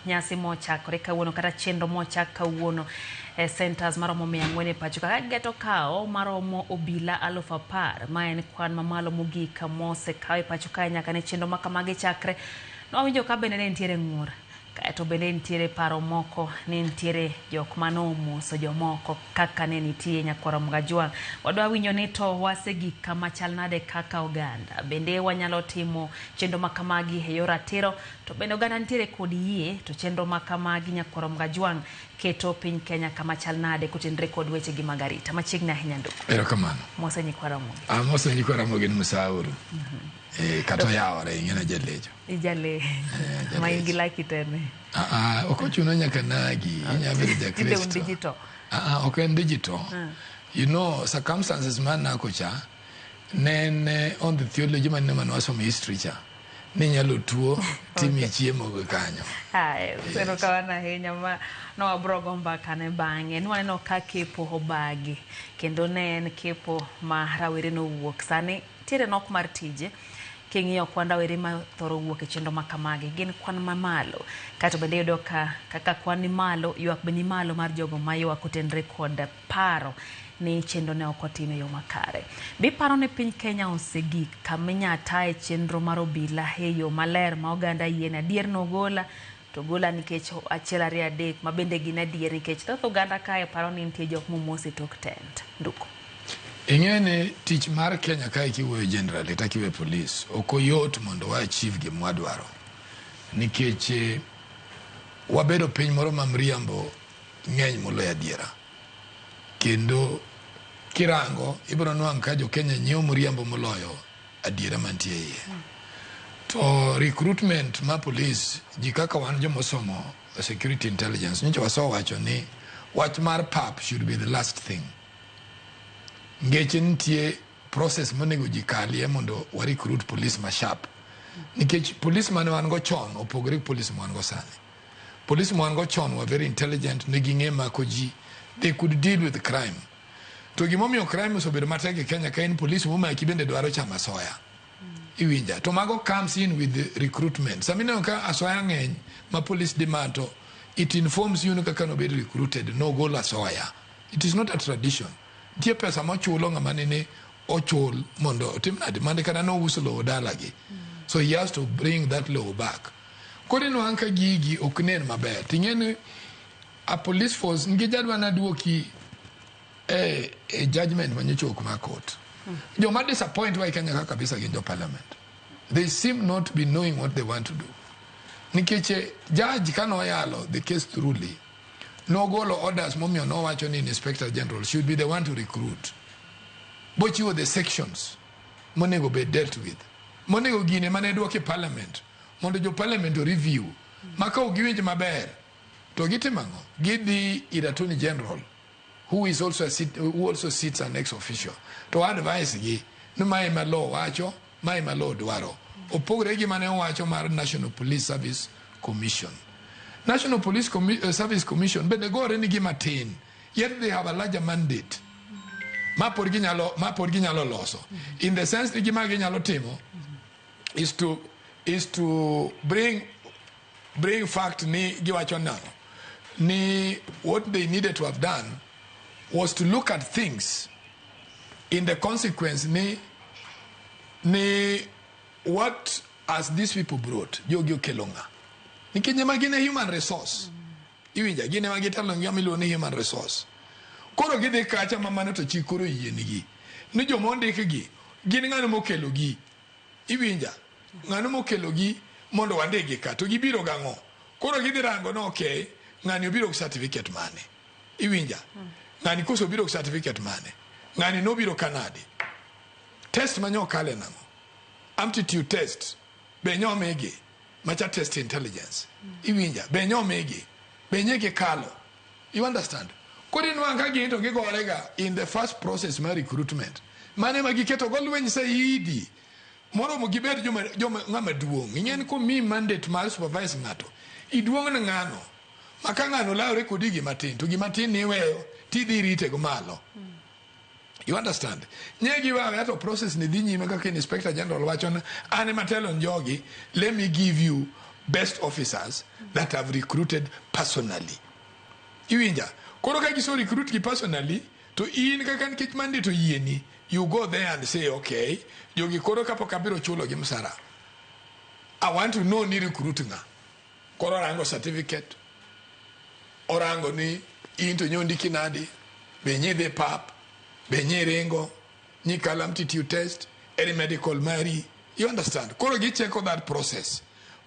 nyasi mochakore kawuono kata chenro mochak kawuono e centers maromo 400 e pacho ka gigeto kawo maromo obila 10,000, ma en kwan mamalo mogik mosekaw e pacho kae nyaka ne chenro ma kamagi chakre. Nwawinjo ka bende ne nitiere ng'ur, kaeto bende nitiere paro moko ni nitiere jok manomoso jomoko kaka ne nitie nyakwar Mgajwang'. Wadwa winjo ni to wasegik kama chal nade kaka oganda, bende wanyalo timo chenro ma kamagi e yor ratiro, to bende oganda nitiere kod yie to chenro ma kamagi nyakwar Mgajwang' keto piny Kenya kama chal nade kotenre kod weche gi mag arita. Machiegni ahinya ndugu. Erokamano. Mose nyikwa Ramogi. Amose nyikwa Ramogi ni musauru. Kata oyawore ing'e jalecho. Ijale. Ma in gi laki tene. Ah, ah, ok ochuno nyaka nagi. Inya bedo Tinde un jakristo. digital. Ah, ah, ok en digital. Circumstances man nako cha ne en on the theology man mane wasomo history cha. Ni inyalo tuo timi chiemo go kanyo. Haya, erokamano ahinya ma no wabro go mbaka ne bang'e. Nwaneno ka kepo obagi kendo ne en kepo ma rawere nowuok. Sani nitiere nok mar tije. King'iyo kwan rawere ma thoro wuok e chenro ma kamagi gin kwan mamalo. Kaeto bende iyudo ka kaka kwan ni malo, ywak be ni malo mar jogo ma ywak kotenre kod paro ni chenro ne ok otim e yo makare. Be iparo ni piny Kenya osegik kama inya taye chenro mar obila e yo maler ma oganda yie ni adier nogola to gola nikech achiel ariyo adek ma bende gin adier nikech thoth oganda kae paro ni nitie jok momos e tok tent. Nduku. Ing'e ni tich mar Kenya kae kiwuoyo generally ta kiwe police ok oyot mondo wa achieve gima wadwaro nikech wabedo piny moro ma mriambo ng'eny moloyo adiera kendo kirango ibiro nwang' ka jo Kenya nyiewo mriambo moloyo adiera mantie iye. To recruitment ma police ji kaka wan jomosomo security intelligence nyocha wasewacho ni wach mar pap should be the last thing. Ngeche nitie process monego ji kalie mondo wa recruit police ma sharp. Nikech police mane wan go chon opogore gi police ma wan go sani. Police ma wan go chon were very intelligent, ne ging'e mako ji, they could deal with crime. To gimomiyo crime osebedo matek e Kenya ka en police momaki bende dwaro chamo asoya. Iwinja. To mago comes in with the recruitment. Sama ineno ka asoya ng'eny ma police demand to it informs you ni kaka nobed recruited nogol asoya. It is not a tradition. Nitie pesa mochulo ng'ama nene ochul mondo otim nade mane kata nouso lowo dalagi. So he has to bring that lowo back. Koro inwang' ka gigi ok nen maber. Ting'e ni a police force nikech adwa naduoki e judgment manyocha ok mar court. Joma disappoint wa e Kenya ka kabisa gin jo parliament. They seem not be knowing what they want to do. Nikech judge kanoyalo the case thoroughly, nogolo orders momiyo nowacho ni inspector general should be the one to recruit. Bochiwo the sections monego bed dealt with. Monego gine mane duok e parliament mondo jo parliament o review ma ka ok giwinj maber to gitimo ang'o? Gidhi ir attorney general who is also a sit, who also sits an ex officio to advise gi ni mae ma law wacho, mae ma law dwaro. Opogore gi mane owacho mar National Police Service Commission. National Police Service Commission bende gore ni gima tin, yet they have a larger mandate ma pod ginyalo, ma pod ginyalo loso in the sense ni gima ginyalo timo is to bring fact ni giwacho nang'o ni what they needed to have done was to look at things in the consequence ni what has these people brought, jogi okelo ng'a, nikech ema gin e human resource. Iwinja, gin ema gitelo ngima miluongo ni human resource. Koro gidhi kacha ma mano to chik koro oyienigi ni joma ondikgi gin ng'ano mokelo gi. Iwinja, ng'ano mokelo gi mondo wandikgi ka to gibiro gang'o. Koro gidhi rango ni okay, ng'ani obiro gi certificate mane. Iwinja, ng'ani koso obiro gi certificate mane, ng'ani nobiro kanade, test ma nyokale nang'o, aptitude test be nyomigi macha test intelligence. Iwinja, be nyomigi, be nye gikalo. You understand? Koro inwang' ka gin to gigore ga in the first process mar recruitment. Mane ma giketo go lweny saidi moromo gibed joma ng'ama duong'. Ing'e ni komiyi mandate mar supervise ng'ato, iduong' ne ng'ano. Ma ka ng'ano lawre kodi gima tin, to gima tin ni iweyo tidhi irite go malo. You understand? Nye giweyo to process ni dhi nyime kaka Inspector General wacho ni an ema telo ne jogi, let me give you best officers that have recruited personally. Iwinja? Koro ka giso recruit gi personally, to in kaka nikech mandate oyieni, you go there and say, "Okay, jogi koro kapok abiro chulo gi msara, I want to know ni recruit ng'a." Koro orango certificate, orango ni in to nyondiki nadi, be nyidhi pap, be nyiringo, nyikalo aptitude test, eri medical mari, you understand? Koro gicheko that process.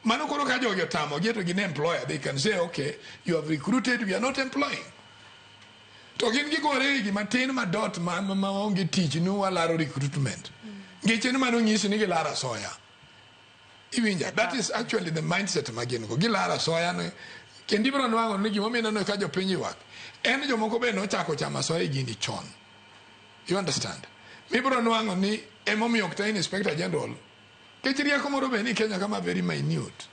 Mano koro ka jogi otamogi to gin employer, they can say, "Okay, you have recruited, we are not employing." To gin gigore e gima tin madot ma onge tich ni walaro recruitment. Ngeche ni mano nyisi ni gilaro asoya. Iwinja? That is actually the mindset ma gin go. Gilaro asoya ni kendo ibiro nwang'o ni gimomiyo ineno ka jopiny ywak. En jomoko be nochako chamo asoya e gini chon. You understand? Mibiro nwang'o ni emomiyo ok ta inspector general. Nikech rieko moro be ni Kenya kama very minute.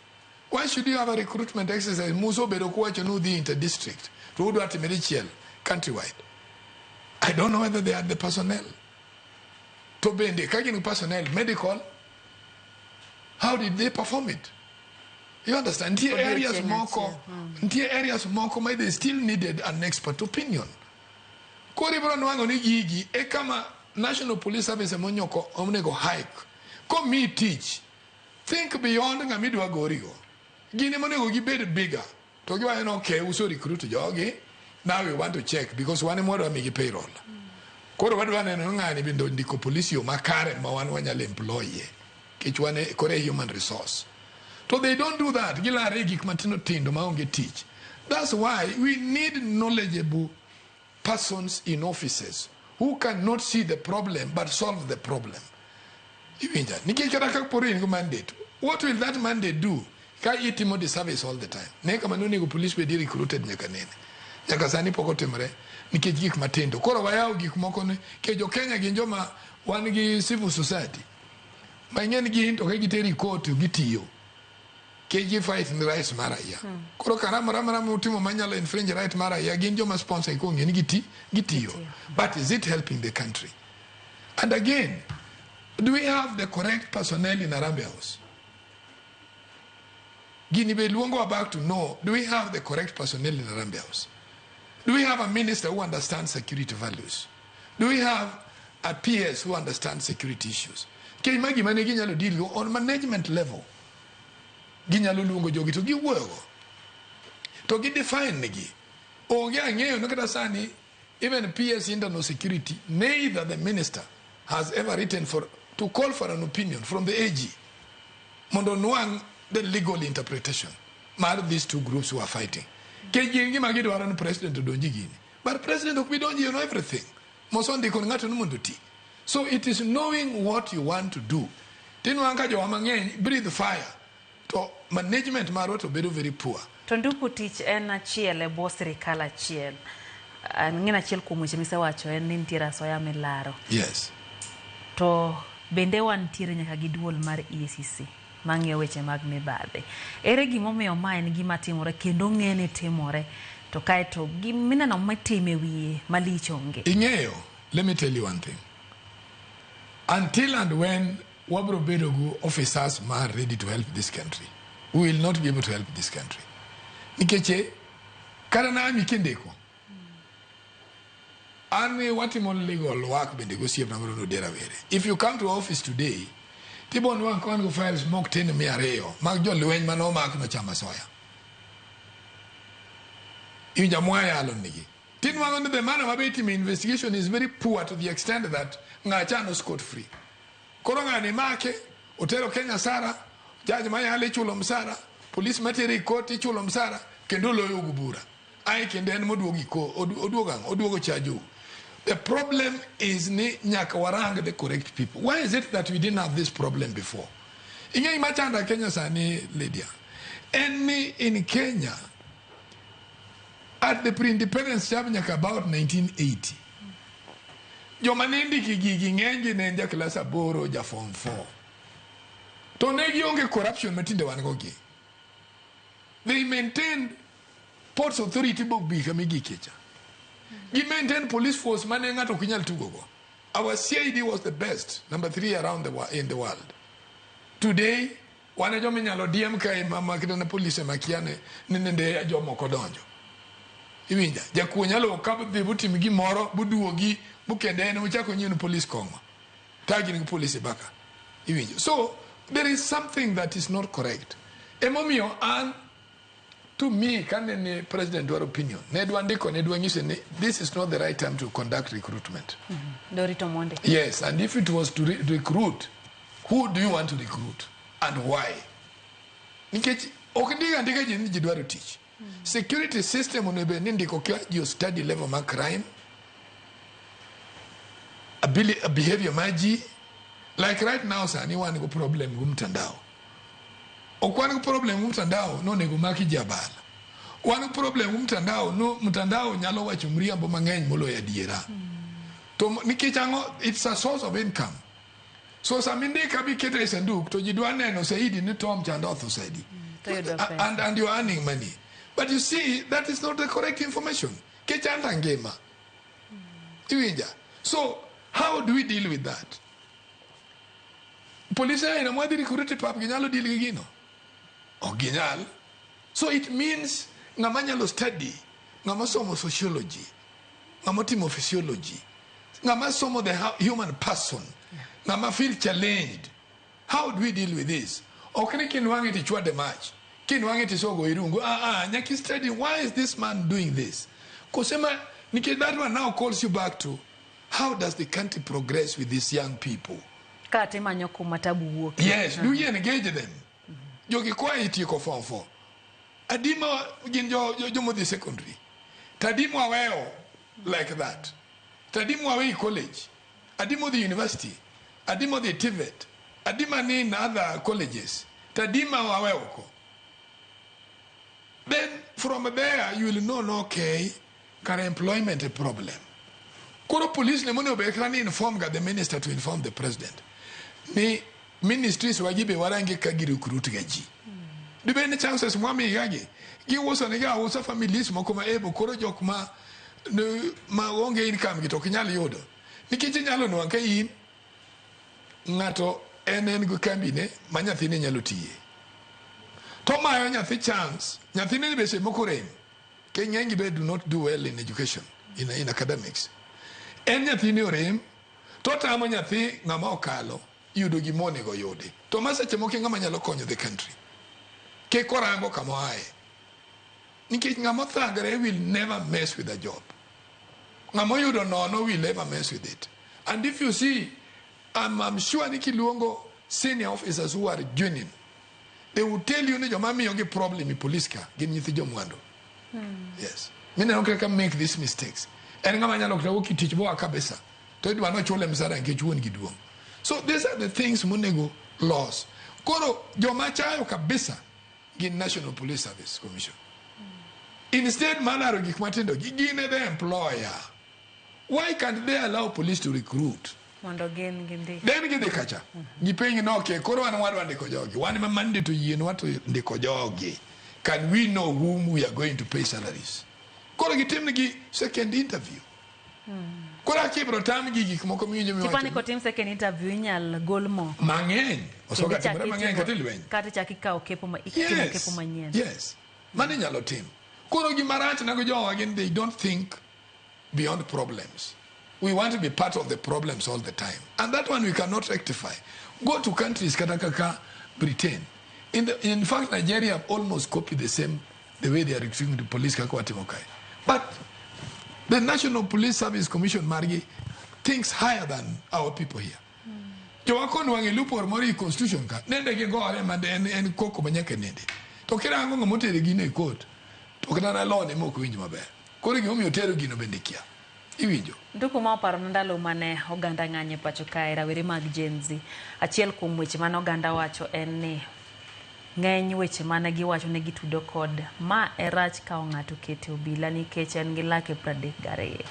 Why should you have a recruitment exercise? Musa obedo kuwacho ni udhi inter district to udwa time dichiel countrywide. I don't know whether they had the personnel. To bende ka gin personnel medical, how did they perform it? You understand? Nitie areas Odiochieng' moko, achiel. nitie areas moko ma they still needed an expert opinion. Koro ibiro nwang'o ni gigi e kama National Police Service emonyoko onego hike. Komiyi tich, think beyond ng'ama idwa gorigo. Gin ema onego gibed bigger. To giwacho ni okay, uso recruit jogi, now we want to check because wan ema wadwa migi payroll. Koro wadwa neno ni ng'ani bende ondiko police yo makare ma wan wanyalo employ ye. Nikech wan e koro e human resource. To they don't do that. Gilare e gik matindo tindo maonge tich. That's why we need knowledgeable persons in offices who cannot see the problem but solve the problem. Iwinja? Nikech kata ka poro in gi mandate, what will that mandate do ka itimo disservice all the time? Ne kama nonego police bedi recruited nyaka nene. Nyaka sani pok otimore nikech gik matindo. Koro wayawo gik moko ni nikech jo Kenya gin joma wan gi civil society. Ma ing'e ni gin to ka giteri court to gitiyo. Nikech gi fight ni rights mar raia. Koro kara moro amora mutimo manyalo infringe right mar raia gin joma sponsor kong'e ni gitiyo. But is it helping the country? And again, do we have the correct personnel in Harambee House? Gini be luongo back to know, do we have the correct personnel in Harambee House? Do we have a minister who understands security values? Do we have a PS who understands security issues? Kech ma gima ne ginyalo deal go on management level. Ginyalo luongo jogi to giwuoyogo. To gi define negi. Onge ang'eyo ni kata sani even PS internal security, neither the minister has ever written for to call for an opinion from the AG mondo nwang' the legal interpretation mar these two groups who are fighting. Kech gin gima gidwaro ni president odonji gini. But president ok bi donji on everything. Mosondiko ni ng'ato ni mondo oti. So it is knowing what you want to do. Tinwang' ka jowa mang'eny breathe fire to management marwa to bedo very poor. To nduku tich en achiel e bwo sirikal achiel. Ang'e achiel kuom weche misewacho en ni nitiere asoya milaro. Yes. To bende wantiere nyaka gi duol mar EACC mang'iyo weche mag mibadhi. Ere gimomiyo ma en gima timore kendo ng'e ni timore to kaeto gimineno mitime wiye malich onge. Ing'eyo, let me tell you one thing. Until and when wabro bedo gi officers ma are ready to help this country, we will not be able to help this country. Nikech kata na ami kindiko, an watimo legal work bende gosiepna moro nodera were. If you come to our office today, tibo nwang' ka wan go files mok tin 200 mag jolweny manomak nochamo asoya. Iwinjo mwayalo nigi. Tinwang'o ni the manner mabe itimo investigation is very poor to the extent that ng'acha no scot free. Koro ng'ani make, otero Kenya sara, judge mayale ichulo msara, police matere e court ichulo msara, kendo oloyo go bura. Ae kendo en moduogo iko, oduogo ang'o? Oduogo chajou. The problem is ni nyaka warang the correct people. Why is it that we didn't have this problem before? Ing'e gima chanda Kenya sani, Lydia? En ni in Kenya, at the pre-independence chap nyaka about 1980, joma ne ndiki gigi ng'eny gi ne en ja klas 8, ja form 4. To ne gionge corruption matinde wan go gi. They maintained Ports Authority bok bi kama igikie cha. Gi maintain police force mane ng'ato ok nyal tugo go. Our CID was the best, number 3 around the in the world. Today, Wan e joma inyalo diem kae ma kata na polise makia ni nende jomoko donjo. Iwinja? Jakuo nyalo ka dhi botim gimoro boduogi bokende en ochako nyiewo ni polis kong'o. Ta gin gi polise baka. Iwinjo? So there is something that is not correct. Emomiyo an to me kane ni president dwaro opinion ne dwa ndiko ne dwa nyise ni this is not the right time to conduct recruitment. Dorito mondi. Yes, and if it was to recruit, who do you want to recruit and why? Nikech ok ndik andika ji ni ji dwaro tich. Security system onego bed ni ndiko ka ji study level mar crime, behavior mar ji. Like right now sani wan go problem gi mtandao. Ok wan go problem gi mtandao nonego maki ji abala. Wan go problem gi mtandao no mtandao nyalo wacho mriambo mang'eny moloyo adiera. To nikech ang'o it's a source of income. So sama indika bikete e sanduk to ji dwa neno saidi ni Tom chande otho saidi. To yudo pesa. And you are earning money. But you see, that is not the correct information. Kech anta ngima. Iwinja? So, how do we deal with that? Polise aina mwadhi recruit e pap ginyalo deal gi gino? Ok ginyal. So it means ng'ama nyalo study, ng'ama somo sociology, ng'ama timo physiology, ng'ama somo the human person, ng'ama feel challenged. How do we deal with this? Ok ni kinwang'e tichwade mach, kinwang'e tisogo irungu. Ah, ah, nyaka study why is this man doing this? Kosema, nikech that one now calls you back to how does the country progress with these young people? Kata imanyo kuma tabu wuokie. Yes, do you engage them? Jogi koa itieko form 4. Adima gin jo jomodhi secondary. Tadimo aweyo like that. Tadimo away college. Adimo the university. Adimo the TVET. Adima ni in other colleges. Tadima aweyo ko. Then from there you will know no, okay, kar employment a problem. Koro police ne monego bed kata ni inform ga the minister to inform the president. Ni ministries wagi be warange ka gi recruit ga ji. Dibed ni chances mwamiga gi giuso negi ausa families moko ma ebo koro jok ma ma onge income gi to ok nyal yudo. Nikech inyalo nwang' ka in ng'ato en gi kambine ma nyathine nyalo tiye. To mayo nyathi chance, nyathine be seche moko rem. Ke ng'eny gi be do not do well in education, in academics. En nyathine orem, to tamo nyathi ng'ama okalo yudo gima onego yudi. To ma seche moko e ng'ama nyalo konyo the country. Kik orango kama oaye. Nikech ng'ama othagre will never mess with a job. Ng'ama oyudo nono will never mess with it. And if you see, I'm sure ni kiluongo senior officers who are genuine, they will tell you ni joma miyogi problem e police ka gin nyithi jomwandu. Yes. Mineno kaka make these mistakes. En ng'ama nyalo kata wuok e tich boa kabisa. To idwa nochule msara nikech wuon gi duong'. So these are the things monego los. Koro joma chayo kabisa gin National Police Service Commission. Instead mar laro gik matindo gi gin e the employer. Why can't they allow police to recruit? Mondo gin gindik. Then gidhi kacha. Gipenj no okay, koro wan wadwa ndiko jogi. Wan ema mandate oyienwa to ndiko jogi. Can we know whom we are going to pay salaries? Koro gitim negi second interview. Koro akibro tam gi gik moko miwinjo Tipani miwacho. kotim second interview inyal gol moko. Mang'eny. Osoga Kendo ichak timore mang'eny itimo- kata e lweny. Kata ichak ikawo kepo ma itimo kepo manyien. Yes. Mano inyalo tim. Koro gima rach nago jowa gin they don't think beyond problems. We want to be part of the problems all the time. And that one we cannot rectify. Go to countries kata kaka Britain. In fact, Nigeria have almost copied the same, the way they are recruiting the police kaka watimo kae. But the National Police Service Commission margi thinks higher than our people here. Jowa konwang'e loophole moro e constitution ka, nende gigore ma en koko ma nyaka nende. To kirango ng'ama otero gino e court, to kata na law ne mok winj maber. Koro gimomiyo otero gino bende kia. Iwinjo? Nduku ma oparo na ndalo mane oganda ng'anyo e pacho kae rawere mag Gen Z. Achiel kuom weche mane oganda wacho en ni ng'eny weche mane giwacho ne gitudo kod ma e rach kawo ng'ato kete obila nikech en gi lake 32.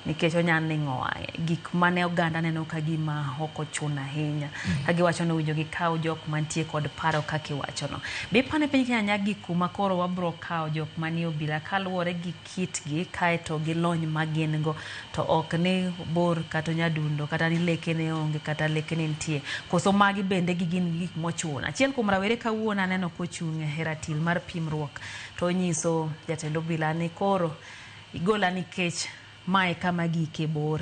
Nikech onya ning'o wang'e. Gik mane oganda neno ka gima ok ochuno ahinya. Ka giwacho ni owinjo gikaw jok mantie kod paro kaka iwachono. Be ipani piny Kenya nya gik kuma koro wabro kawo jok manie obila kaluwore gi kitgi kaeto gi lony ma gin go to ok ni bor kata nyadundo kata ni leke ne onge kata leke ne nitie. Koso magi bende gi gin gik mochuno. Achiel kuom rawere kawuono aneno kochung' e ratil mar pimruok to onyiso jatend obila ni koro igola nikech mae kama gike bor.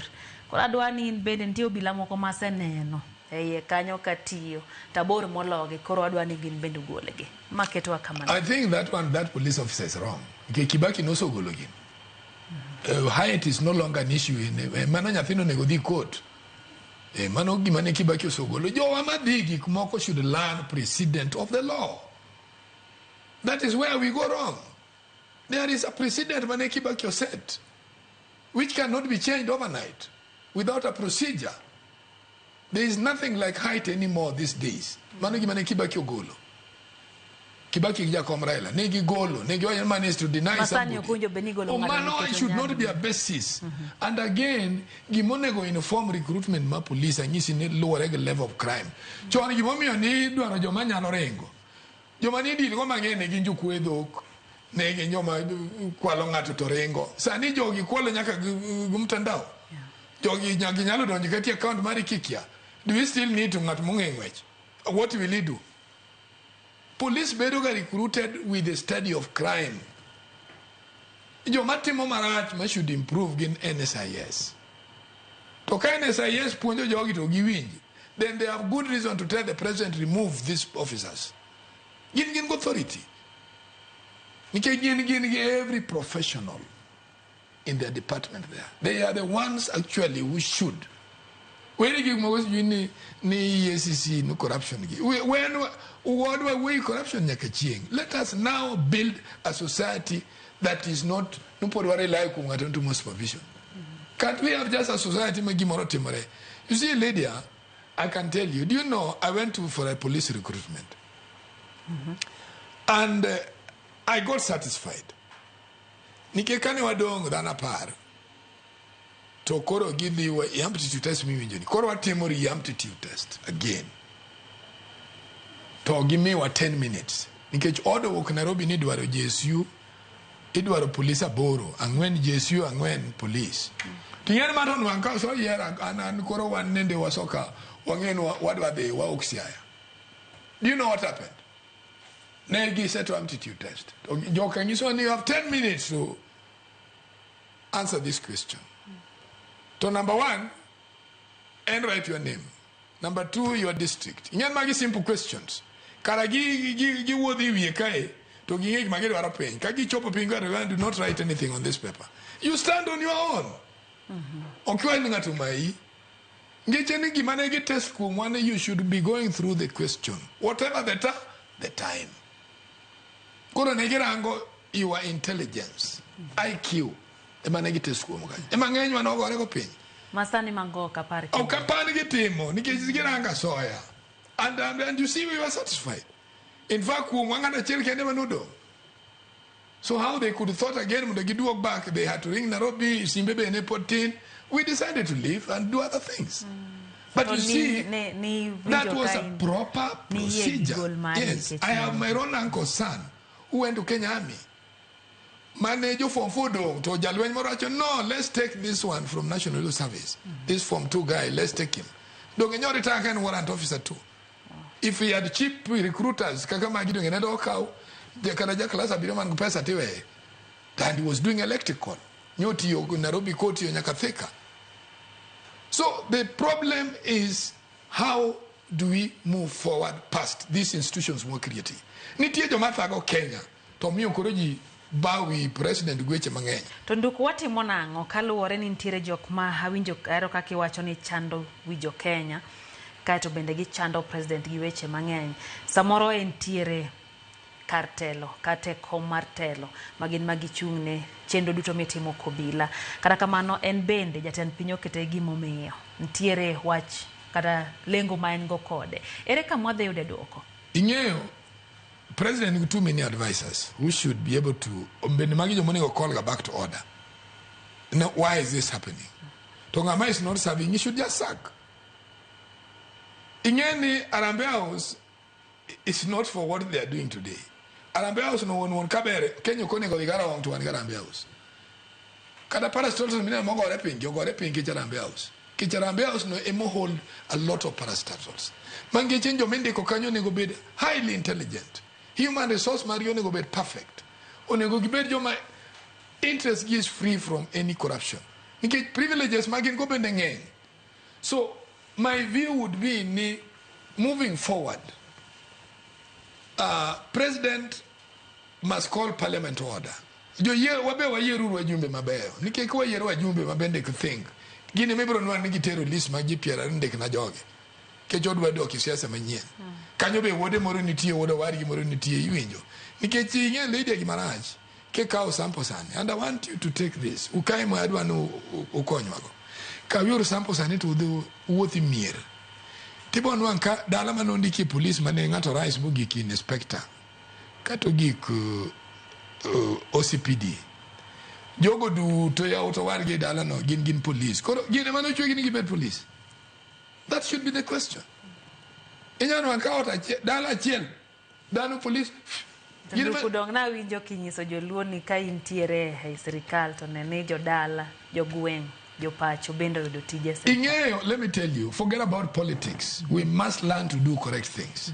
Koro adwa ni in bende nitie obila moko maseneno e iye kanyo katiyo tabor mologi koro adwa ni gin bende ugolgi. Ma ketowa kama I think that one, that police officer is wrong. Nikech Kibaki nosegolo gino. Height is no longer an issue. Mano nyathino onego dhi court. Mano gima ne Kibaki osegolo. Jowa madhi gik moko should learn precedent of the law. That is where we go wrong. There is a precedent mane Kibaki oset, which cannot be changed overnight without a procedure. There is nothing like height anymore these days. Mano gima ne Kibaki ogolo. Kibaki gi Jakom Raila ne gigolo, ne giwacho ni man is to deny Masani somebody. ok owinjo bed ni igolo Oh, ng'ato mano nikech should not be a onyalo. basis. And again, gimonego inform recruitment ma police anyisi ni luwore gi level of crime. Chon gimomiyo ni idwaro joma nyalo ringo. Joma ni deal go mang'eny ne gin jokwe dhok, ne gin joma kwalo ng'ato to ringo. Sani jogi kwalo nyaka gi mtandao. Jogi nyaka nyalo donjo kati account mari kikia. Do we still need to ng'at mong'e ng'wech? What will he do? Police bedo ga recruited with the study of crime. Joma timo marach ma should improve gin NSIS. To ka NSIS puonjo jogi to giwinj, then they have good reason to tell the president remove these officers. Gin authority. Nikech gin gi every professional in their department there. They are the ones actually who should. Weri gik moko sijui ni EACC ni corruption gi. When wadwa wuoyi corruption nyaka chieng'. Let us now build a society that is not no pod wa rely kuom ng'ato timo supervision. Can't we have just a society ma gimoro timore? You see, Lydia, I can tell you, do you know, I went to for a police recruitment. And I got satisfied. Nikech kane wadong' dhano 10, to koro gidhi wa e aptitude test miwinjo ni. Koro watimo re-aptitude test again. To gimiwa 10 minutes. Nikech order wuok Nairobi ni idwaro JSU, idwaro police 8, 4 JSU, 4 police. To ing'e ni ma to nwang' ka oseyier an koro wan nende wasoka wang'e ni wadwa dhi waok Siaya. Do you know what happened? Ne giseto aptitude test. To joka nyisowa ni you have 10 minutes to answer this question. To number 1, and write your name. Number 2, your district. Ing'e magi simple questions. Kara gi wuodhi e wiye kae, to ging'e gima gidwaro piny. Ka gichopo piny ka, do not write anything on this paper. You stand on your own. Ok iwach ni ng'ato mayi. Ngeche ni gima ne gi test kuomwa ni you should be going through the question. Whatever the time. Koro ne girango your intelligence, IQ. Ema ne gi test kuom kanyo. Ema ng'enywa nogore go piny. Masani mago ok apar Ok apar ni gitimo, nikech girango asoya. And you see we were satisfied. In fact, kuomwa ng'ato achiel kende ema nodong'. So how they could thought again mondo giduog back, they had to ring Nairobi, simbe be ne pod tin. We decided to leave and do other things. But To you see, ni that winjo was ka a in proper ni yie gi procedure. gol mari Yes, nikech I have ni my own uncle's son who went to Kenya Army. Mane jo form 4 dong, to jalweny moro wacho, no, let's take this one from National Youth Service. This form 2 guy, let's take him. Dong e nyori taka en warrant officer too. If he had cheap recruiters, kaka magi dong e ne do kaw, kata ja class abiriyo man gi pesa tiweye. And he was doing electrical. Nyotiyo Nairobi kotiyo nyaka Thika. So the problem is how do we move forward past these institutions more creating? Nitie joma thago Kenya to miyo koro ji bawi president gweche mang'eny. To nduk watimo nang'o kaluwore ni nitiere jok ma awinjo ahero kaka iwacho ni chando wi jo Kenya, kaeto bende gichando president gi weche mang'eny. Samoro entiere kar telo kata e kom mar telo ma gin ma gichung' ne chenro duto mitimo kobila. Kata kamano en bende jatend piny okete gimomiyo nitiere wach kata lengo ma en go kode. Ere kama wadhi yude duoko? Ing'eyo president nigi too many advisors who should be able to bende magi joma onego call ga back to order. No, why is this happening? To ng'ama is not serving, he should just sack. Ing'e ni Harambee House is not for what they are doing today. Harambee House no wuon wuon kabere Kenya ok onego dhi Karawang' to wan gi Harambee House. Kata parastatals mineno mogore piny gi ogore piny nikech Harambee House. Nikech Harambee House no ema hold a lot of parastatals. Ma ngeche joma indiko kanyo onego bed highly intelligent. Human resource margi onego bed perfect. Onego gibed joma interest gi is free from any corruption. Nikech privileges ma gin go bende ng'eny. So my view would be ni moving forward, president must call parliament to order. Joyie wabe wayieruru wajumbe mabeyo. Nikech ka wayiero wajumbe mabende think. Gin ema ibiro nwang' ni gitero list mag ji 20 ndik na jogi. Nikech odwa dok e siasa manyien. Kanyo be wuode moro nitie, wuod owadgi moro nitie, iwinjo. Nikech ing'e Lydia gima rach. Kikawo sample sani, and I want you to take this. Ukae ma adwa ni ukonywago. Kawiuru sample sani to udhi uwuothi mier. Tibo nwang' ka dala mane ondikie police mane ng'ato rise mogik inspector. Kata ogik OCPD. Jogo duto yawuot owadgi e dalano gin police. Koro gin ema nochwegi ni gibed police. That should be the question. Inyalo nwang' ka ot achiel, dala achiel, dhano police. Gin ema- Nduku dong nawinjo kinyiso joluo ni ka intiere e sirikal to ne ni jodala, jogweng', jopacho bende oyudo tije e sirikal. Ing'eyo, let me tell you, forget about politics. We must learn to do correct things.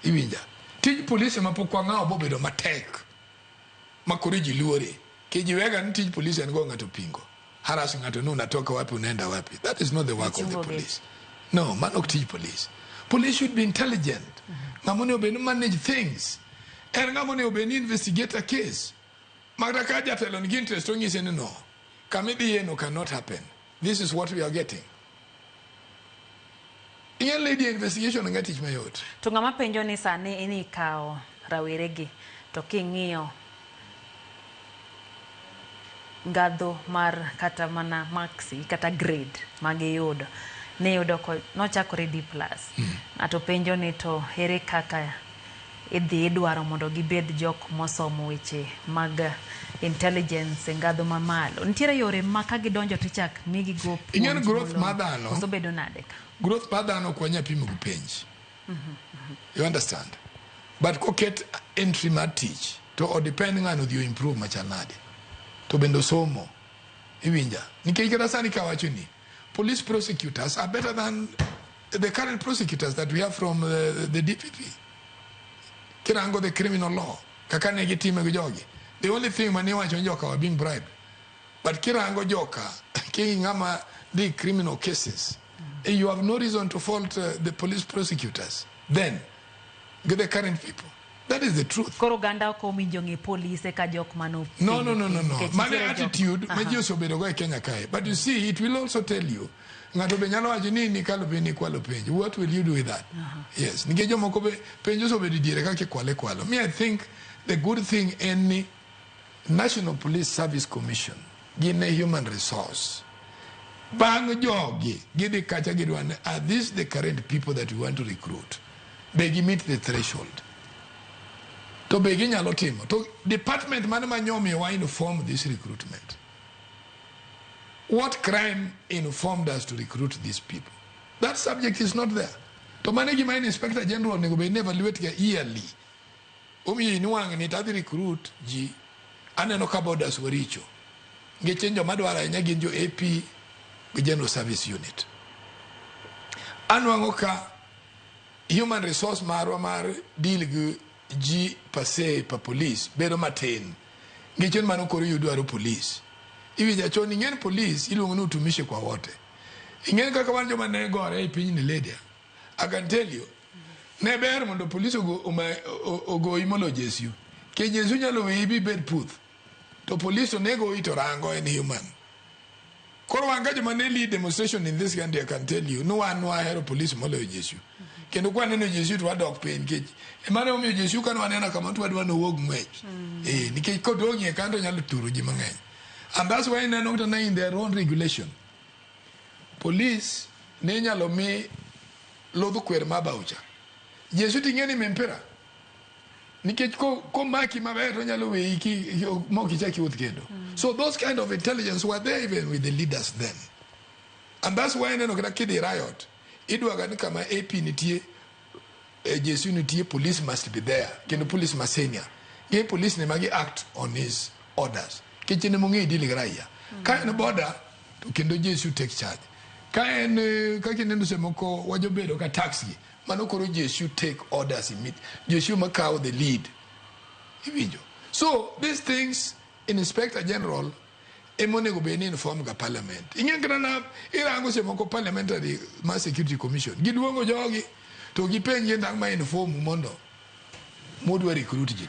Iwinja. Tij polise ma pok wang'awo bobedo matek. Ma koro ji luore. Kijiwega ni tij polisi en go ng'ato pingo. Harass ng'ato ni unatoka wapi unaenda wapi. That is not the work of the Ichungo police. No, mano ok tij police. Police should be intelligent. Ng'ama onego bed ni manage things. En ng'ama onego bed ni investigate a case. Makata ka jatelo nigi interest to onyise ni no. Kama idhiye no cannot happen. This is what we are getting. Ing'e lady investigation onge tich mayot. To ng'ama penjo ni sani ni ikawo raweregi to king'iyo ngadho mar kata mana maksi kata grade magiyudo niyudo ko nochakore D plus. Ng'ato penjo ni to ere kaka idhi idwaro mondo gibed jok mosomo weche mag intelligence e ngadho mamalo. Nitiere yore ma ka gidonjo tichak migi go Ing'e ni puonj growth molong'o. mar dhano- Koso bedo nade ka? Growth mar dhano ok wanyal pimo gi penj. You understand? But koket entry mar tich to o depend ng'ano odhi o improve machal nade. To bende osomo. Iwinja. Nikech kata sani kawacho ni police prosecutors are better than the current prosecutors that we have from the DPP. Kirango the criminal law, kaka ne gitime gi jogi. The only thing mane iwacho ni joka were being bribed. But kirango joka, ki ng'ama dhi criminal cases, you have no reason to fault the police prosecutors then, with the current people. That is the truth. Koro oganda ok owinjo ng'e polise ka jok mano No. Nikech Mane nitiere jok- attitude ma ji osebedo go e Kenya kae. But you see, it will also tell you ng'ato be nyalo wacho ni nikalo penj nikwalo penj. What will you do with that? Yes. Nikech jomoko be penj osebedo diere kaka ikwale kwalo. Me, I think the good thing en ni National Police Service Commission gin e human resource. Bang' jogi gidhi kacha gidwa ni are these the current people that we want to recruit? Be gi meet the threshold? To be ginyalo timo? To department mane ma nyomiyowa inform this recruitment? What crime informed us to recruit these people? That subject is not there. To mane gima en Inspector General onego bed ni evaluate ga yearly. Omiyo in wang' ni tadhi recruit ji aneno ka borders waricho. Nikech joma dwaro ahinya gin jo AP gi General Service Unit. Anwang'o ka human resource marwa mar deal gi ji per se pa police bedo matin. Nikech mano koro idwaro police. Iwinjo chon ing'en police iluongo ni utumishi kwa wote. Ing'en kaka wan joma ne gore e piny ni Lydia. I can tell you. Ne ber mondo police ogoyi molo jesu. Nikech jesu nyalo weyi bibed puth. To police to ne goyi to rango en human. Koro wan ka joma ne lead demonstration in this country, I can tell you, ni wan wahero police moloyo jesu. Kendo kwa neno jesu to wadok piny nikech emane omiyo jesu ka nwaneno kama to wadwa nowuog ng'wech. Nikech kodong'ie kanyo to nyalo turo ji mang'eny. And that's why ineno kata na in their own regulation. Police ne inyalo mi ludh kwer ma baucha. Jesu ting'e ni mpira. Nikech komaki maber to onyalo weyi mok ichak iwuoth kendo. So those kind of intelligence were there even with the leaders then. And that's why ineno kata kidhi riot, idwaga ni kama AP nitie, JSU nitie, police must be there. Kendo police ma senior. Gi police ni magi act on his orders. Nikech en emong'eyo deal gi raia. Ka en border, to kendo JSU take charge. Ka en, kaka ineno seche moko wajobedo ka tax gi, mano koro JSU take orders immediately. JSU makawo the lead. Iwinjo. So these things, Inspector General emonego bed ni inform ga parliament. Ing'e kata na irango seche moko parliamentary ma security commission. Giluongo jogi to gipenj gi nang' ma inform mondo mudwa recruit ji ni.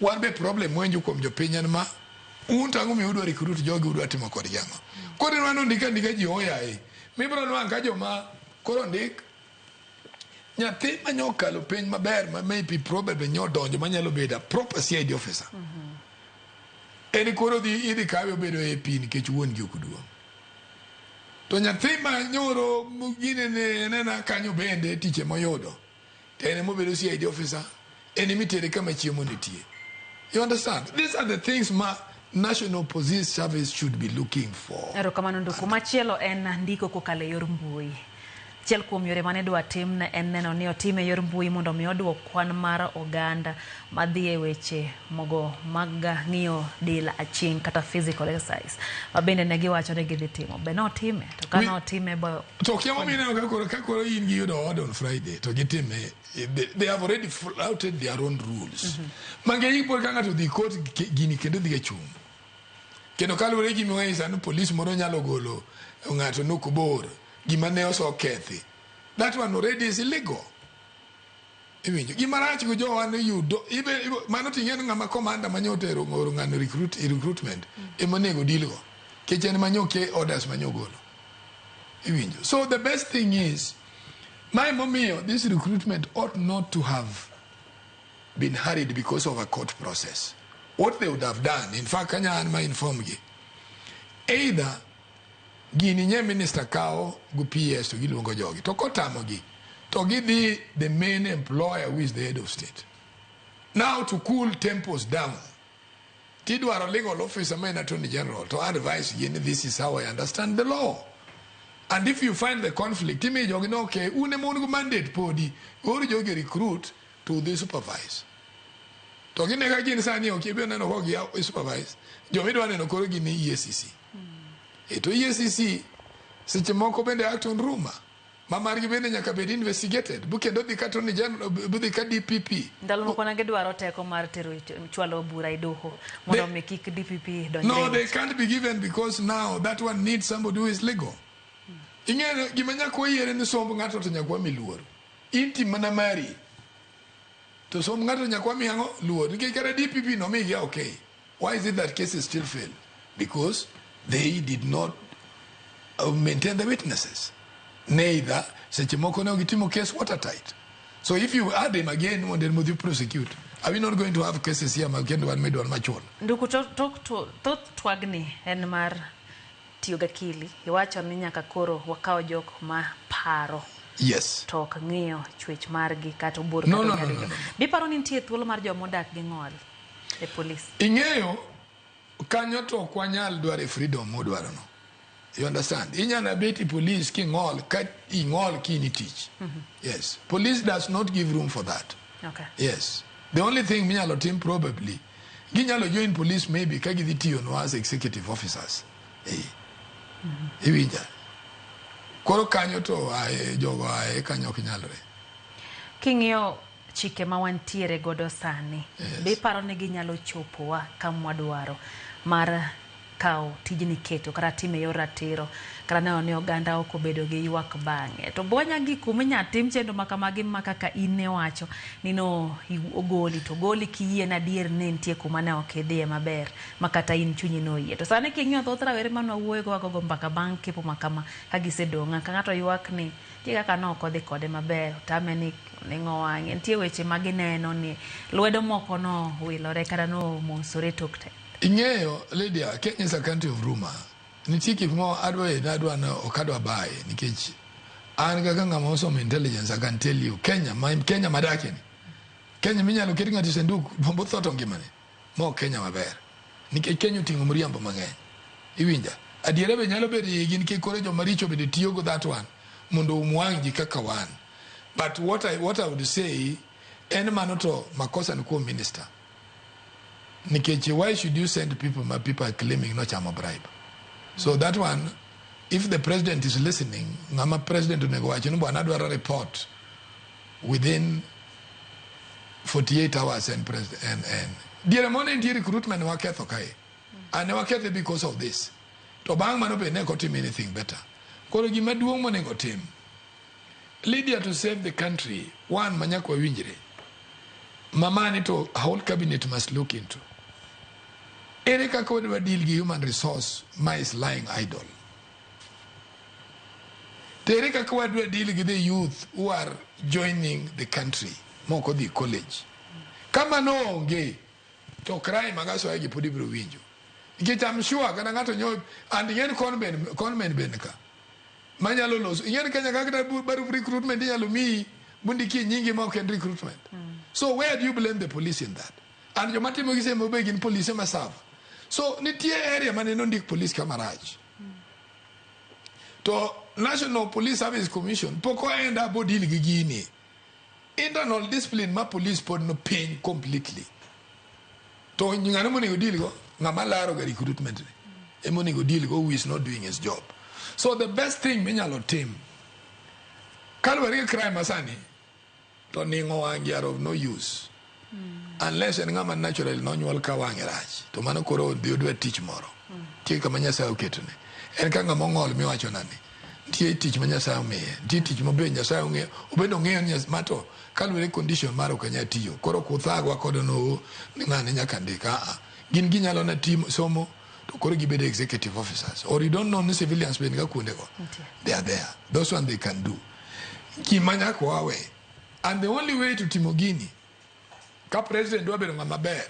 Wan be problem mwenjo kuom jopiny en ma un to ang'o miyo udwa recruit jogi udwa timo kodgi ang'o. Koro ineno ndika ndika ji oyaye. Mibiro nwang' ka joma koro ndik nyathi manyo okalo penj maber ma maybe probably nyo donjo manyalo bedo a proper CID officer. En koro dhi idhi kawe obedo AP nikech wuon gi ok duong'. To nyathi ma nyoro gine ne nena kanyo bende tich emoyudo. To en emobedo CID officer, en emitere kama chiemo nitie. You understand? These are the things ma National Police Service should be looking for. Erokamano Nduku. Machielo en ndiko kokalo e yor mbui. Achiel kuom yore mane dwa tim ne en neno ni otime e yor mbui mondo mi oduok kwan mar oganda madhi e weche mogo mag ng'iyo del aching' kata physical exercise ma bende ne giwacho ni gidhi timo. Be notime? To ka notime bo To kia momiyo ineno ka koro in gi yudo order on Friday to gitime, they have already flouted their own rules. Mang'eny pod ka ng'ato dhi court gini kendo dhi ga chung'. Kendo kaluwore gi gima sani police moro nyalo golo ng'ato nokobor gima ne osekethi. That one already is illegal. Iwinjo. Gima rach go jowa ni yudo mano ting'e ni ng'ama commander manyo otero oro ng'ano recruitment ema onego deal go. Nikech en manyo ke orders manyo golo. Iwinjo. So the best thing is mae momiyo this recruitment ought not to have been hurried because of a court process. What they would have done, in fact, kanya an ma inform gi, either gini nye minister kawo go PS to giluongo jogi, to kotamogi, to gidhi the main employer who is the head of state. Now to cool tempers down, tidwaro legal officer ma en attorney general to advise gi ni this is how I understand the law. And if you find the conflict, imi jogi no okay, un ema un gi mandate podi, or jogi recruit to the supervise. To gine ka gin sani ok ibiro neno ka gi supervise. Joma idwa neno koro gin EACC. E to EACC seche moko bende act on rumor. Ma margi bende nyaka bed investigated. Bu kendo dhi ka attorney general, bu dhi ka DPP. Ndalo moko ne gidwaro teko mar tero chwalo bura e doho mondo mi kik DPP donjre. No, they can't be given because now that one needs somebody who is legal. Ing'eyo gima nyaka wayiere ni somb ng'ato to nyaka wami luor. In tim mana mari. To somb ng'ato nyaka wami ang'o? Luor. Nikech kata DPP nomigi okay. Why is it that cases still fail? Because they did not maintain the witnesses. Neither seche moko ne ok gitimo case watertight. So if you add him again mondo en modhi prosecute, are we not going to have cases here ma kendo wan midwar machon? Nduku to thoth twagni en mar tiyo gi akili. Iwacho ni nyaka koro wakaw jok ma paro to ok ng'iyo chwech margi kata obor No, kata no, no, onyalo. no, no. Biparo ni nitie thuolo mar joma odak gi ng'ol e polis? Ing'eyo kanyo to ok wanyal dwaro freedom modwaro no. You understand? Inyalo bet e police king'ol ka ing'ol kini tich. Yes. Police does not give room for that. Yes. The only thing minyalo tim probably, ginyalo join police maybe ka gidhi tiyo as executive officers. Eh. Iwinja. Koro kanyo to ae jogo ae kanyo ok nyalre. King'iyo chike ma wantiere godo sani, Yes. be iparo ni ginyalo chopowa kamwadwaro mar kawo tijni keto kata time yor ratiro kata neno ni oganda ok obedo gi ywak bang'e to bonya gi kuma inya tim chenro ma kamagi ma kaka in ne wacho ni no ogoli to ogoli kiyie na adier ni nitie kuma ne ok idhiye maber ma kata in chunyi noyie to sani king'iyo thoth rawere mane wawuoyo go wagogo mbaka bang' kepo ma kama ka gisedong' ka ng'ato ywak ni nitie kaka ne ok odhi kode maber otame ni oning'o wang'e nitie weche ma gineno ni lwedo moko no wilore kata nomosore tok te. Ing'eyo, Lydia, Kenya is a country of rumor. Nitie gik mo adwa adwa no ok adwa baye nikech an kaka ng'ama osomo intelligence I can tell you Kenya ma Kenya madakie ni. Kenya minyalo ket ng'ato e sanduk botho to ngimane. Ma ok Kenya maber. Nikech Kenya oting'o mriambo mang'eny. Iwinja? Adiera be nyalo bedo e igi nikech koro joma richo bende tiyo go that one mondo oum wang' ji kaka wan. But what I would say en mano to makosa ni kuom minister. Nikech why should you send people ma people are claiming nochamo bribe? So that one, if the president is listening, ng'ama president onego wach ni bwana adwaro report within 48 hours en president en diere mo ne nitie recruitment waketho kae and ne wakethe because of this to bang' mano be ne ok otim anything better. Koro gima duong' monego tim, Lydia, to save the country, one ma nyaka wawinjre mamani to whole cabinet must look into ere kaka wadwa deal gi human resource ma is lying idle. To ere kaka wadwa deal gi the youth who are joining the country mok odhi college. Ka mano onge to crime mag asoya gi pod ibiro winjo nikech I'm sure kata ng'ato nyo and ing'eni conmen ben ka manyalo loso. Ing'eni Kenya kaka kata barup recruitment inyalo miyi mondikie nyingi ma ok en recruitment. So where do you blame the police in that? And joma timo gi semo be gin polise ma serve. So nitie area mane nondik police kama rach to National Police Service Commission pok oenda bodil gi gini. Internal discipline ma police pod no piny completely. To ng'ano monego deal go? Ng'ama laro ga recruitment ni ema onego deal go, who is not doing his job. So the best thing minyalo tim kaluwore gi crime masani to ning'o wang' are of no use unless en ng'ama naturally nonyuol ka wang'e rach, to mano koro dhi odwa tich moro. Nitie kama Nyasaye oketone en ka ng'ama ong'ol miwacho nani nitie tich ma Nyasaye omiye, nitie tich mabe Nyasaye ong'eyo obende ong'eyo ni ma to kaluwore gi condition mare ok anyal tiyo. Koro kuthagwa kode no ni ng'ane nyaka ndik aa gin ginyalo na timo somo to koro gibedo executive officers, or you don't know ni civilians bende ka kuondego. Nitie. They are there, those one they can do gima nyaka wawe. And the only way to timo gini, ka president dwa bedo ng'ama ber,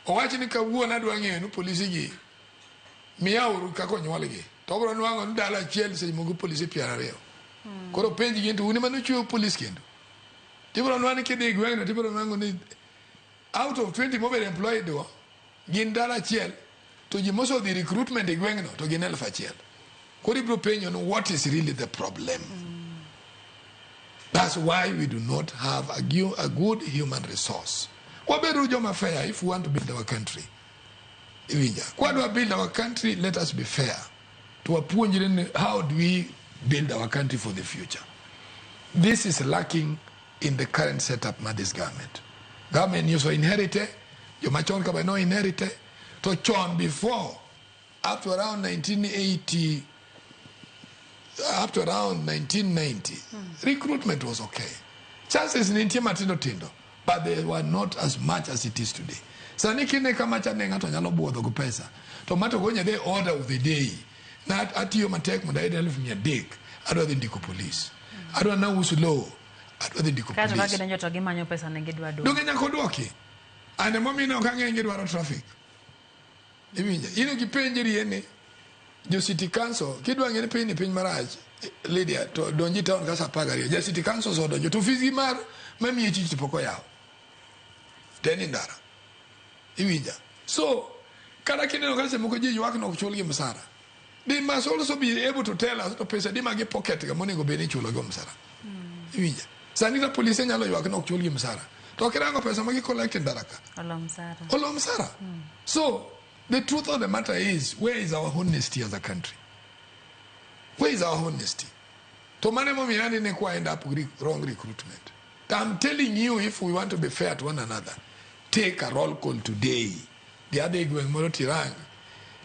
owach ni kawuono adwa ng'eyo ni polisi gi miyauru kaka onyuolgi, to obiro nwang'o ni dala achiel seche moko polisi 20. Koro penj gi to un ema nochweyo polis kendo tibiro nwang'o ni kidhi e gweng'no tibiro nwang'o ni out of 20 mobedo employed go gin dala achiel, to ji mosodhi recruitment e gweng'no to gin 1000. Koro ibiro penjo ni what is really the problem? That's why we do not have a good human resource. Wabedo joma fair if we want to build our country. Iwinja? Kwadwa build our country, let us be fair. To wapuonjre ni how do we build our country for the future. This is lacking in the current setup mar this government. Government nyoso inherite, joma chon ka be no inherite, to chon before, up to around 1980, up to around 1990, recruitment was okay. Chances nitie matindo tindo, but they were not as much as it is today. Sani kine kama cha ne ng'ato nyalo buodho go pesa. To mato gonya the order of the day. Na atiyo matek mondo ayud 300,000, adwa dhi ndiko police. Adwa na uso lowo, adwa dhi ndiko Kaeto ka police. gidonjo to gimanyo pesa ne gidwa duoko. Donge nyaka oduoki? An emomiyo ineno ka ng'eny gi dwaro traffic. Iwinjo? In ok ipenjri ni jo city council kidwa ng'e ni piny ni piny marach, Lydia, to donji town ka saa 12 ja city council osedonjo to ofis gi mar mamiyi tich to pok oyaw te ni ndara. Iwinja? So kata kineno ka seche moko ji ywak ni ok chulgi msara, they must also be able to tell us to pesa di ma gi pocket ga monego bed ni ichulo go msara. Iwinja? Sani ka polise nyalo ywak ni ok chulgi msara, to kirango pesa ma gi collect e ndara ka Olo msara. Olo msara. So the truth of the matter is, where is our honesty as a country? Where is our honesty? To mano emomiyo anene kwa end up with wrong recruitment. I'm telling you, if we want to be fair to one another, take a roll call today. Dhi adhi e gweng' moro tirang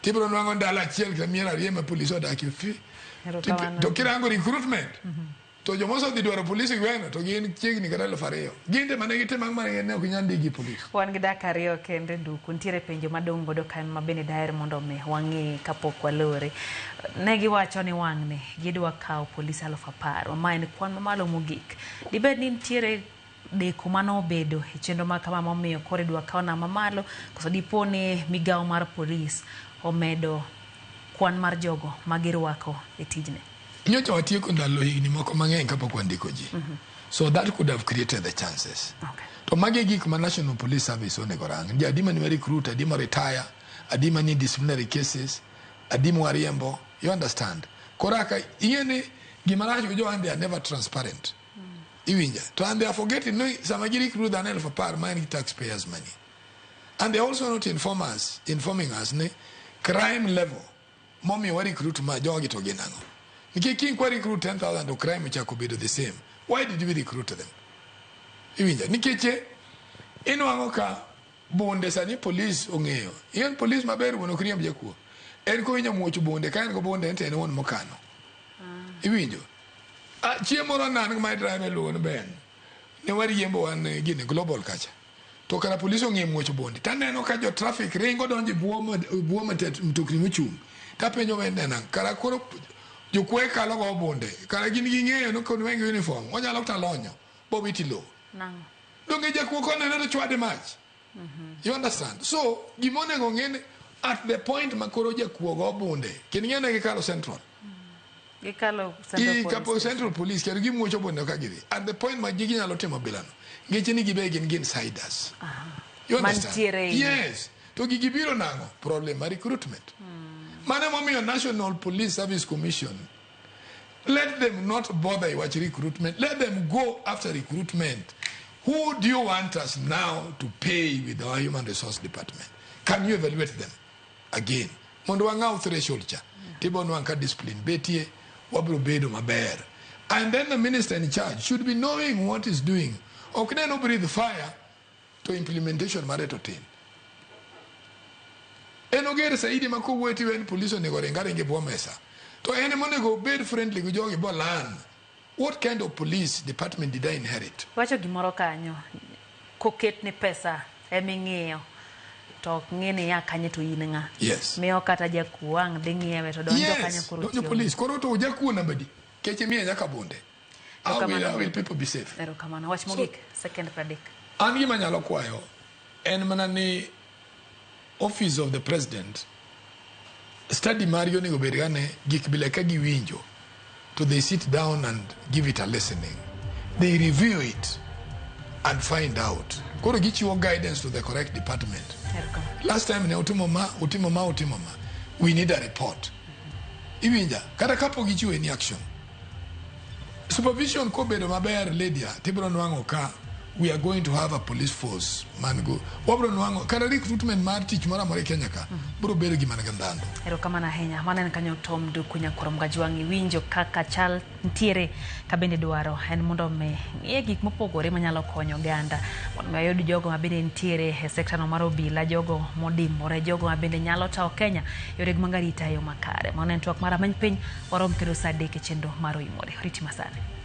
tibiro nwang'o ndalo achiel kata mier ariyo ma polis odakie fi. Erokamano. To kirango recruitment to joma osedhi dwaro polis e gweng'no to gin chiegni kata 2000. Gin te mane gitimo ang'o mane ne ok inyal ndikgi polis? Wan gi dakika 2 kende nduku. Nitiere penjo madong' godo ka ma bende daher mondo mi wang'i kapok walore. Ne giwacho ni wang'ni gidwa kawo polis 10,000. Ma en kwan mamalo mogik. Dibed ni nitiere deko manobedo e chenro ma kama momiyo koro idwa kaw namba mamalo, koso dipo ni migawo mar polis omedo kwan mar jogo ma girwako e tijni? Nyocha watieko ndalo higni moko mang'eny kapok wandiko ji. So that could have created the chances. To magi e gik ma National Police Service onego rang. Ji adi mane recruit, adi ma retire, adi manie disciplinary cases, adi mwariembo. You understand? Koro aka ing'e ni gima rach gi jowa they are never transparent. Iwinja? To and they are forgetting ni sama gi recruit dhano 10,000 ma en gi taxpayers money. And they also not informing us ni crime level momiyo wa recruit ma jogi to gin ang'o. Nikech kiny kwa recruit 10,000 to crime ochako bedo the same. Why did we recruit them? Iwinja? Nikech inwang'o ka bunde sani police ong'eyo. Ing'e police maber wuon ok riemb jakuo. En kowinjo muoch bunde ka en go bunde en to en wuon mokano. Iwinjo? Ah, chieng' moro ne an gi my driver iluongo ni Ben. Ne wariembo wan gini global kacha. To kara police ong'e muoch bunde. Taneno ka jo traffic ringo donjo e bwo mtokni mochung'. Tapenjo Ben neno ang'o? Kara koro jokuoye kalo go bunde. Kara gin ging'eyo ni konweng' uniform onyalo kata lonyo bowit e lowo. Nang'o? Donge jakuo konene to chwade mach. You understand? So gima onego ng'e ni at the point ma koro jakuo go bunde, kendo ing'e ni gikalo Central. Gikalo Central I Police kapo Station. Central Police kendo gimuocho bunde ka gidhi. At the point ma gigi nyalo timo bilano, ngeche ni gibe gin gi insiders. You understand? Mantiere iye. Yes. To gigi biro nang'o? Problem mar recruitment. Mano emomiyo National Police Service Commission, let them not bother wach recruitment. Let them go after recruitment. Who do you want us now to pay with our human resource department? Can you evaluate them again? Mondo wang'aw threshold cha. Tibo nwang' ka discipline betie, wabro bedo maber. And then the minister in charge should be knowing what he's doing. Ok ne no breathe fire to implementation mare to tin. En oger saidi ma kowuoyo tiwe ni police onego ring aringa e bwo mesa. To en ema onego obed friendly gi jogi bo learn. What kind of police department did I inherit? Wacho gimoro kanyo koket ni pesa eming'iyo to ok ng'i ni ya kanye to in ng'a. Yes. Miyo kata jakuo ang' dhi ng'iewe to donjo kanyo Yes, koro donjo tiyo. police. Koro to jakuo namba di. Keche miye nyaka bunde. How will people be safe? Erokamano. Wach mogik, second 30. An gima nyalo kwayo en mana ni office of the president study margi onego bed ga ne gik bila ka giwinjo to they sit down and give it a listening. They review it and find out. Koro gichiwo guidance to the correct department. Erokamano. Last time ne utimo ma, utimo ma, utimo ma. We need a report. Iwinja, kata kapok gichiwo any action. Supervision kobedo maber Lydia, tibiro nwang'o ka we are going to have a police force man go. Wabiro nwang'o kata recruitment mar tich moro amora e Kenya ka biro bedo gima nigi ndhandhu. Erokamano ahinya. Mano en kanyo Tom Nduku nyakwar Mgajwang' iwinjo kaka chal ntiere ka bende dwaro en mondo mi ng'iye gik mopogore manyalo konyo oganda mondo mi wayud jogo ma bende ntiere e sekta no mar obila, jogo modimbore, jogo ma bende nyalo tawo Kenya yore mag arita e yo makare. Mano en twak mar Amany Piny, warom kendo saa 3 e chenro mar Oimore. Oriti masani.